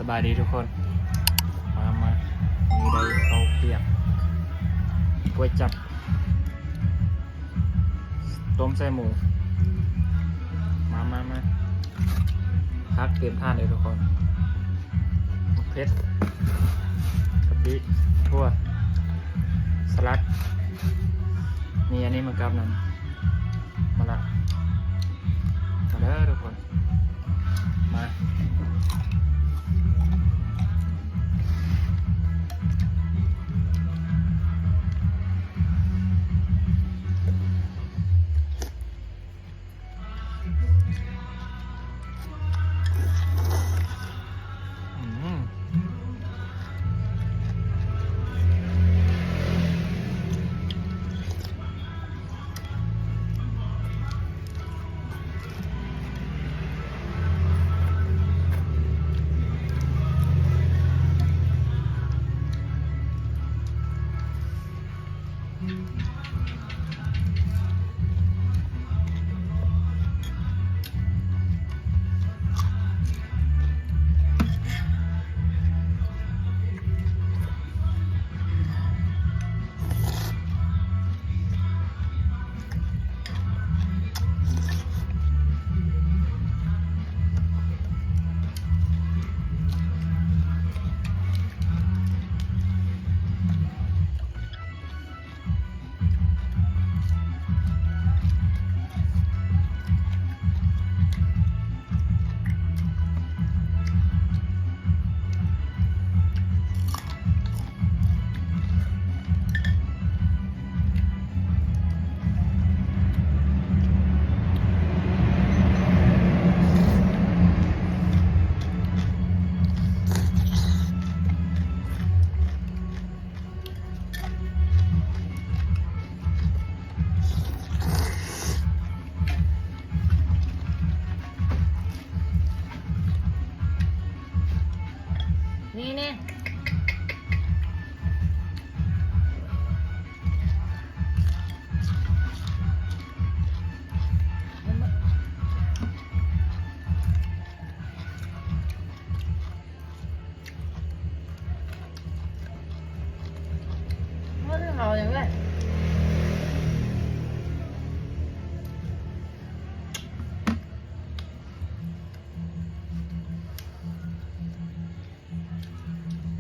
ສະບາຍດີທຸກຄົນ ມາ ມາ ມື້ນີ້ໄດ້ເຂົ້າປຽກ ກວຍຈັບ ຕົ້ມໃສ່ໝູ ມາ ມາ ມາ ຜັກເຕັມຖາດເລີຍທຸກຄົນ ໝາກເຜັດ ກະປິ ຖົ່ວ ສະຫຼັດ ມີອັນນີ້ມາກັບນຳ ມາລະ ມາເດີທຸກຄົນ ມາ ອືມ. ນີ້ ນີ້. ເອົາຫຍັງແຫຼະ? ອືມ.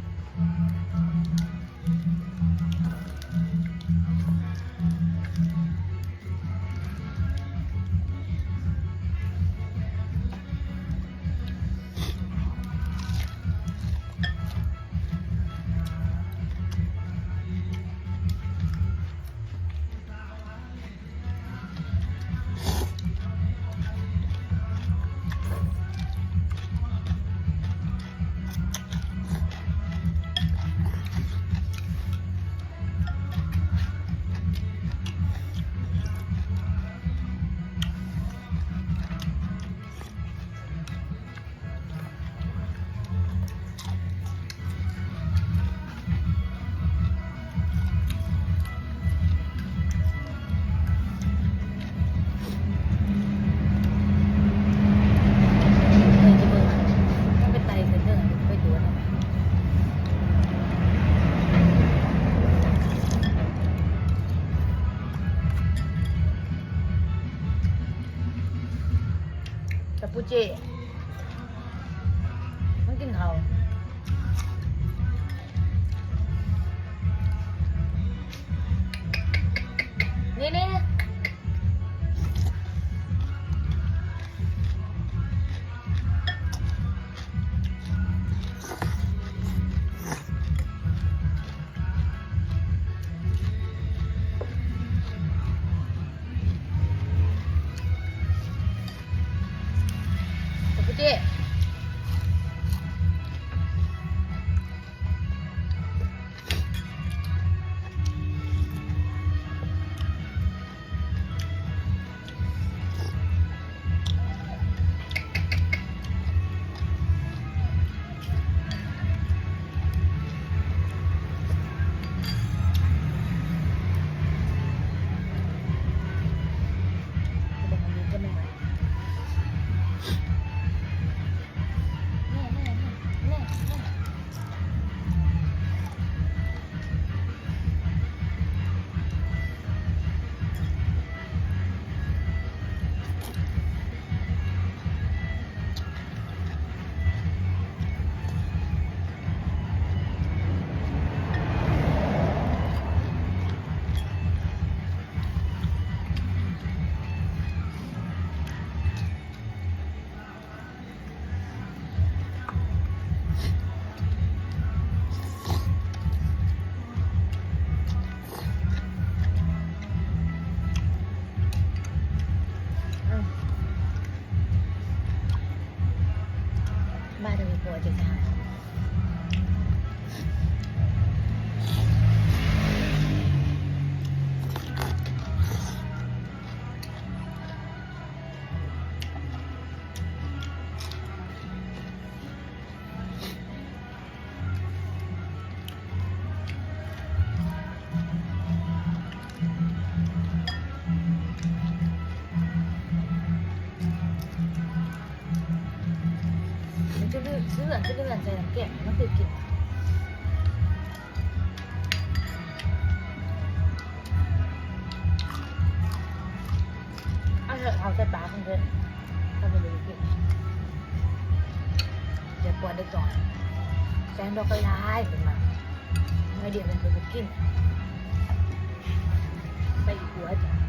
ມາທາງນີ້ພໍຈະສະຫາຍ. ມັນຈະເລືອກ ເລືອກ ຈະເລືອກໃສ່ນ້ຳແກງ ມັນຄືກິນ ເອົາເຖາະ ເອົາໃສ່ປາກເພິ່ນເດີ ເຂົາບໍ່ໄດ້ກິນ ຢ່າປ້ອນເດັກນ້ອຍ ໃສ່ດອກໄຟຫຼາຍ ເພິ່ນວ່າ ໜ້ອຍດຽວເພິ່ນກໍບໍ່ກິນ ໃສ່ອີກຫົວຈ້ະ.